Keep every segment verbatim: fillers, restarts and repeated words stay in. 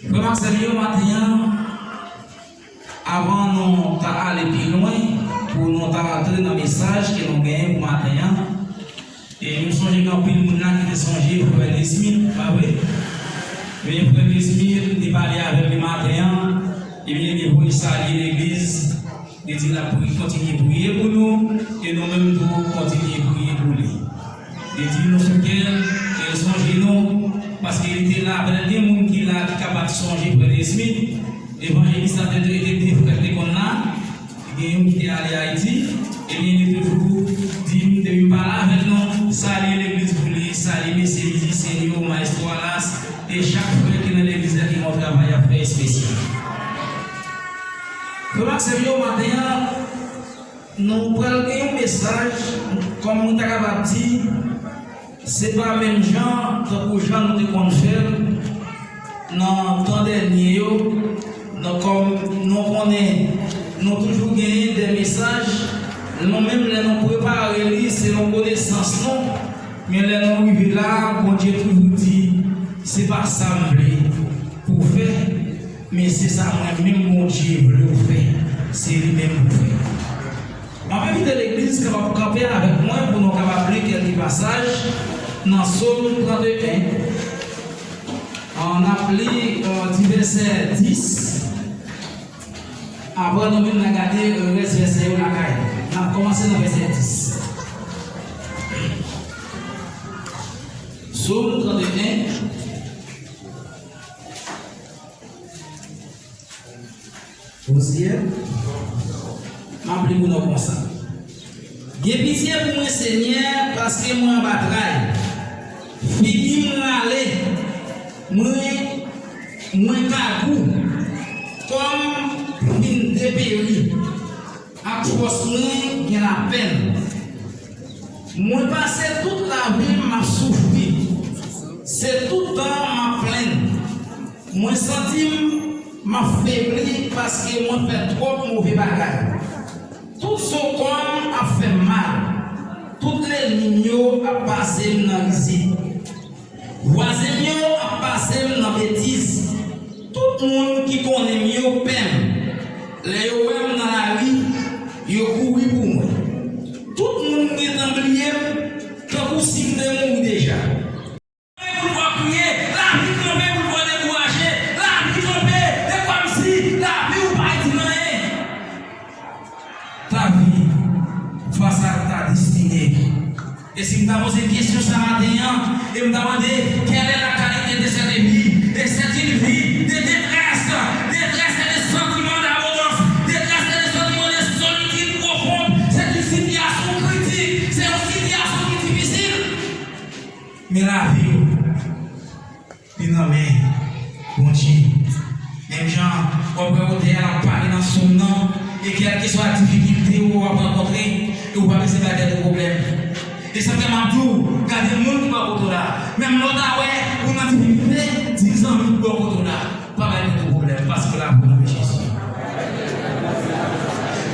Frè m ak sè m yo, maten an, avan nou ta ale pi lwen, pou nou ta rantre nan mesaj ke nou genyen pou maten an, e nou sonje gen anpil moun la ki te sonje Frè Nesmith, pa vre? Men Frè Nesmith, nou te pale avè l maten an, ebyen, li voye salye legliz. Li di l ap pri-, kontinye priye pou nou, e nou menm tou kontinye priye pou li. Li di nou sou kè l, e l sonje nou, paske li te la, pètèt gen moun ki la ki kapab sonje Frè Nesmith, evanjelis la te, te, te, te, frè te konn la, gen youn ki te ale Ayiti, ebyen li toujou di m, depi m pale avèk nou, salye legliz pou li, salye mesye mizisyen yo, Maestro Alas, e chak frè ki nan legliz la ki gen yon travay y ap fè espesyal. Frè m ak sè m yo, maten an, nou pral gen yon mesaj, kòm mwen ta kapab di, se pa menm jan, tankou jan nou te konn fè l nan tan dènye yo, nan kòm nou konnen, nou toujou genyen de mesaj, nou menm lè nou prepare li selon konesans nou, men lè nou rive la, Bondye toujou di, se pa sa m vle pou w fè. Men se sa mwen menm Bondye vle w fè, se li menm pou fè. M ap envite legliz kapab kanpe avèk mwen pou nou kapab li kèlke pasaj nan Sòm trannde en. N ap li, euh, di vèsè dis. Apre nou menm n a gade, euh, rès vèsè yo lakay. N ap kòmanse nan vèsè dis. Sòm trannde en. Ozyè, m ap li pou nou konsa. Gen pitye pou mwen, Senyè, paske mwen anba tray. Figi m rale, mwen, mwen kagou, kò m fin deperi, ak fòs mwen gen lapenn. Mwen pase tout lavi m ap soufri, se tout tan m ap plenn. Mwen santi m, m ap febli paske mwen fè twòp move bagay. Tout zo kò m ap fè m mal. Tout lènmi m yo ap pase m nan rizib. Vwazen m yo ap pase m nan betiz. Tout moun ki konnen m yo pè m. Lè yo wè m nan lari, yo kouri pou mwen. Tout moun gentan bliye m, tankou si m te mouri deja. Kanpe pou l fè w kriye, lavi kanpe pou l fè w dekouraje, lavi kanpe, e kòmsi lavi w pa itil anyen. Ta vie face à ta destinée. E si m ta poze kesyon sa maten an, e m ta mande, quelle est la qualité de cette vie? Et c'est une vie de détresse, détresse et de sentiment d'abondance, détresse et de sentiment de solitude profonde. C'est une situation critique, c'est une situation qui est difficile. Men lavi w, li nan men Bondye. Menm jan w ap wè otè a ap pale nan sòm nan, e kèlkeswa difikilte w ap rankontre, e w pa bezwen bay tèt ou pwoblèm. E sa fè m ap di w, gade moun ki bò kote w la. Menm lè w ta wè ou nan difikilte, di zanmi ki bò kote w la. Pa bay tèt ou pwoblèm, paske lavi w nan men Jezi.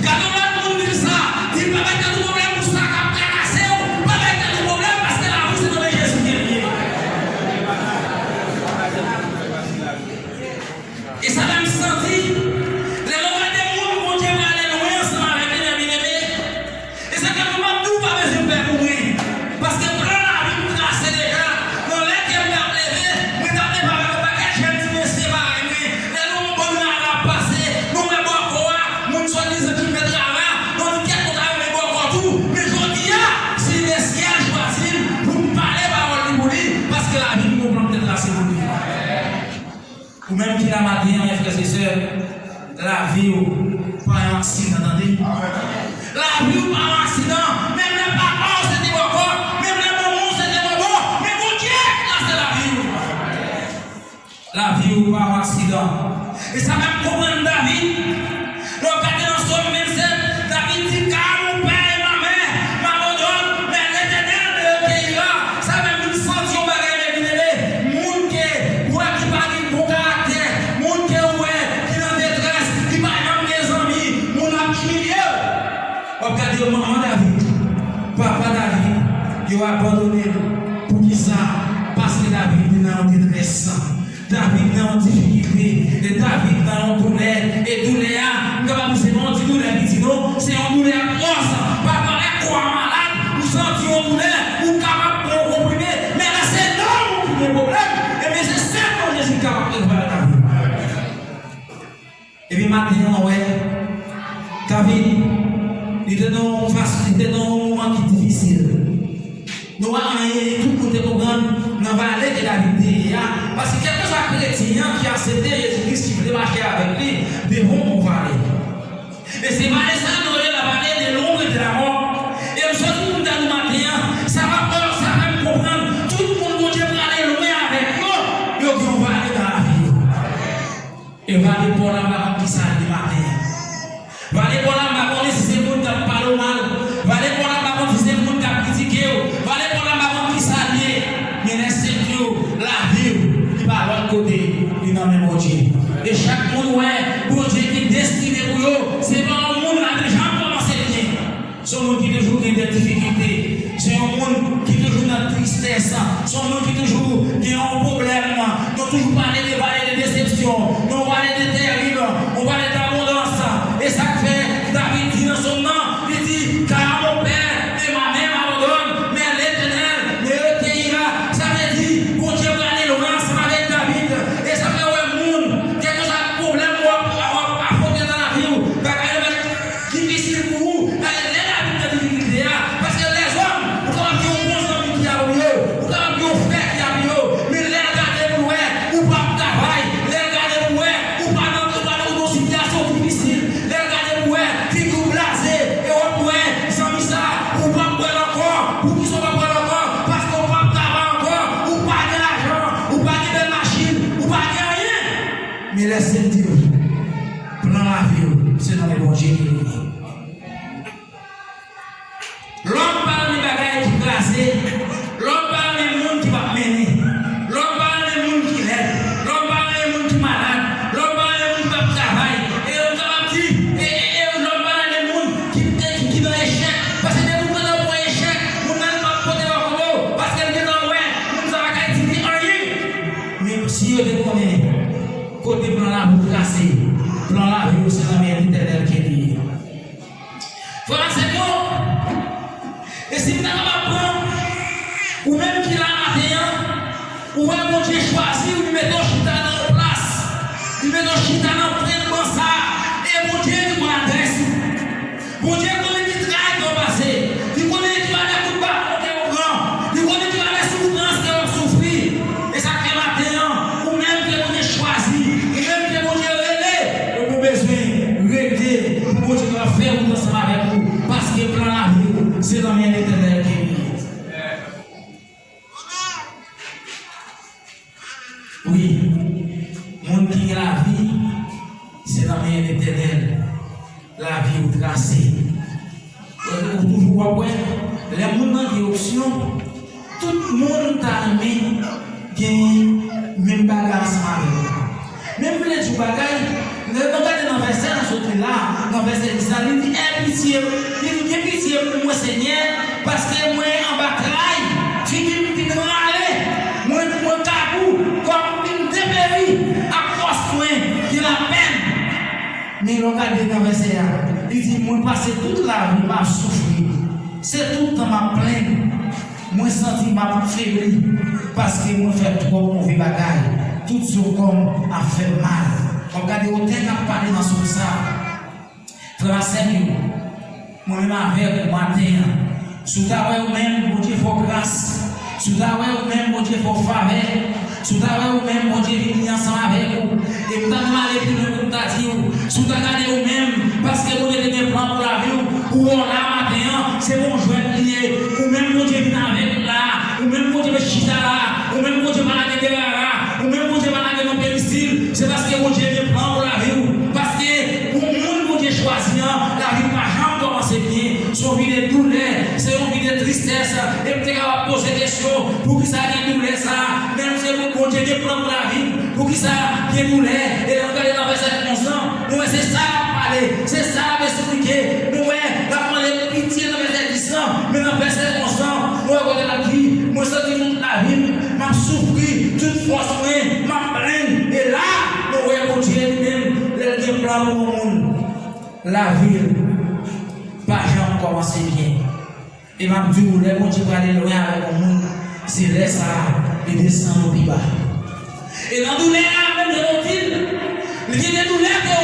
Gade yon lòt moun, di l sa, di l pa bay tèt ou pwoblèm pou sa k ap trakase w, pa bay tèt ou pwoblèm, paske lavi w se nan men Jezi ke l ye. E sa fè m santi, lè nou gade moun Bondye prale lwen ansanm avèk li, men byeneme, e sa k fè mwen m ap di w pa bezwen pè pou mwen. Paske plan lavi m trase deja. Nan lè ke m t ap leve, mwen t ap leve avèk yon pakèt jèn ti mesye parèy mwen. Lè nou wè yon bann rara ap pase, nou wè bòkò a, moun swadizan ki fè rara, nou di kèt nou ta renmen bòkò tou. Men jodi a, si lesyèl chwazi m pou m pale pawòl li pou li, paske lavi m gon plan k te trase pou li. Ou menm ki la maten an, frè e sè, lavi w pa yon aksidan, tande. Lavi w pa yon aksidan. Menm lè papa w se te bòkò, menm lè manman w se te bòbò, men Bondye trase lavi w. Lavi w pa yon aksidan. E sa fè m konprann David. Lè w gade nan Sòm vennsèt, David di, Car mon père et ma mère m'abandonnent, mais l'Éternel me recueillera. Sa fè m vin santi yon bagay, men byeneme, moun ke w wè ki pa gen bon karaktè, moun ke w wè ki nan detrès, ki pa janm gen zanmi, moun ap imilye w. W ap gade yo, manman David, papa David, yo abandone l. Poukisa? Paske David te nan yon detrès. David nan yon difikilte, e David nan yon doulè, e doulè a, m kapab di se pa yon ti doulè piti non, se yon doulè atwòs. Pafwa lè kò a malad, ou santi yon doulè, ou kapab pran yon konprime, men lè se nanm ou ki gen pwoblèm, ebyen se sèl Bondye ki kapab repare lavi w. Epi maten an, wè, David, li te nan yon fas, li te nan yon moman ki difisil. Nou wè anyen, tout moun te konprann nan vale ke David te ye a. Paske kèlkeswa kretyen an ki aksepte Jezi Kris, ki vle mache avèk li, devan yon vale. E se vale sa a nou rele la vale de l'ombre de la mort. E m sot pou m ta di maten an, sa va fè, sa fè m konprann, tout moun Bondye prale lwen avèk yo, yo gen yon vale nan lavi yo. E vale pa w la m pa konn kisa l ye maten an. Vale pa w la m pa konnen si se moun k ap pale w mal. Vale pa w la m pa konn si se moun k ap kritike w. Vale pa w la m pa konn kisa l ye. Men lè se ke w, lavi w, li pa lòt kote, li nan men Bondye. E chak moun wè, Bondye gen destine pou yo. Se pa yon moun lavi janm kòmanse byen. Se yon moun ki toujou gen de difikilte. Se yon moun ki toujou nan tristès. Se yon moun ki toujou gen yon pwoblèm. Nou toujou pale de vale de desepsyon. Nou pale de tèrib. Nou pale de abondans. E sa k fè David di nan sòm nan, li di, Car mon père et ma mère m'abandonnent, mais l'Éternel me recueillira. Sa vle di, Bondye prale lwen ansanm avèk David. E sa fè w wè moun, kèlkeswa pwoblèm w ap, w ap afwonte nan lavi w, bagay yo mèt difisil pou ou, lè David nan difikilte a, paske lèzòm, ou kapab gen yon bon zanmi ki apre yo, ou kapab gen yon frè ki apre yo, men lè l gade pou l wè, ou p ap travay, lè l gade pou l wè, ou pa nan, ou pa nan yon sitiyasyon difisil, lè l gade pou l wè, figi w blaze, e w ap wè, zanmi sa, ou p ap wè l ankò, poukisa w p ap wè l ankò, paske w p ap travay ankò, ou pa gen lajan, ou pa gen bèl machin, ou pa gen anyen. Men lè se di w, plan lavi w, se nan men Bondye ke li ye. Lòm pa renmen bagay ki kraze, lòm pa renmen moun ki p ap mennen, lòm pa renmen moun ki lèd, lòm pa renmen moun ki malad, lòm pa renmen moun ki p ap travay. E yo kapab di, e, e, e lòm pa renmen moun ki, ki, ki nan echèk. Paske depi w gentan pran echèk, moun nan li p ap pote w akote w, paske l gentan wè moun sa pa ka itilize anyen. Men si yo te konnen kote plan lavi w trase, plan lavi w se nan men Letènèl ke li ye. Frè m ak sè m yo, e si m ta kapab pran ou menm ki la maten an, ou wè Bondye chwazi w, li mete w chita nan yon plas, li mete w chita nan pwen ban sa a, e Bondye li konn adrès ou. Bondye konnen ki tray ke w pase, li konnen ki valè kout baton ke w pran, li konnen ki valè soufrans ke w ap soufri. E sa k fè maten an, ou menm ke Bondye chwazi, ou menm ke Bondye rele, ou bezwen rete pou Bondye kapab fè wout ansanm avèk ou, paske plan lavi w, se nan men Letènèl ke li ye. Wi, moun ki gen lavi, se nan men Letènèl lavi w trase. Ou toujou w ap wè, lè moun nan gen opsyon, tout moun ta renmen gen menm bagay ansanm avè l. Men m vle di w bagay, lè nou gade nan vèsè nou sot li la, nan vèsè dis la, li di, Èy pitye, li di, gen pitye pou mwen, Senyè, paske mwen anba tray, figi m fin rale, mwen, mwen kabou, kò m fin deperi, ak fòs mwen gen lapenn. Men lè w gade nan vèsè a, li di, mwen pase tout lavi m ap soufri. Se tout tan m ap plenn. Mwen santi m ap febli, paske mwen fè twòp move bagay. Tout zo kò m ap fè m mal. W ap gade otè k ap pale nan sòm sa a. Frè m ak sè m yo, mwen menm avèk ou maten an, si w ta wè ou menm, Bondye fè w gras. Si w ta wè ou menm, Bondye fè w favè. Si w ta wè ou menm, Bondye vini ansanm avèk ou. E m ta menm ale pi lwen pou m ta di w, si w ta gade ou menm, paske Bondye te gen plan pou lavi w, ou wè w la maten an, se pa yon jwèt li ye. Ou menm Bondye vin avèk ou la, ou menm Bondye met chita la, ou menm Bondye pa lage dera la, ou menm Bondye pa lage nan perisil, se paske Bondye gen plan pou lavi w. Paske pou moun Bondye chwazi an, lavi pa janm kòmanse byen. Se yon vi de doulè, se yon vi de tristès. E m te kapab poze kesyon, poukisa gen doulè sa a? Menm se pou Bondye gen plan pou lavi m, poukisa gen doulè? E lè nou gade nan vèsè onz lan, nou wè se sa l ap pale, se sa l ap esplike. Nou wè, l ap mande pitye nan vèsè dis lan, men nan vèsè onz lan, nou wè kote l ap di, mwen santi tout lavi m, m ap soufri, tout fòs mwen, m ap plenn. Sa pou yon moun, lavi l pa janm kòmanse byen. E m ap di w, lè Bondye prale lwen avèk yon moun, se lè sa a li desann ou pi ba. E nan doulè a, menm jan nou di l, li gen de doulè ke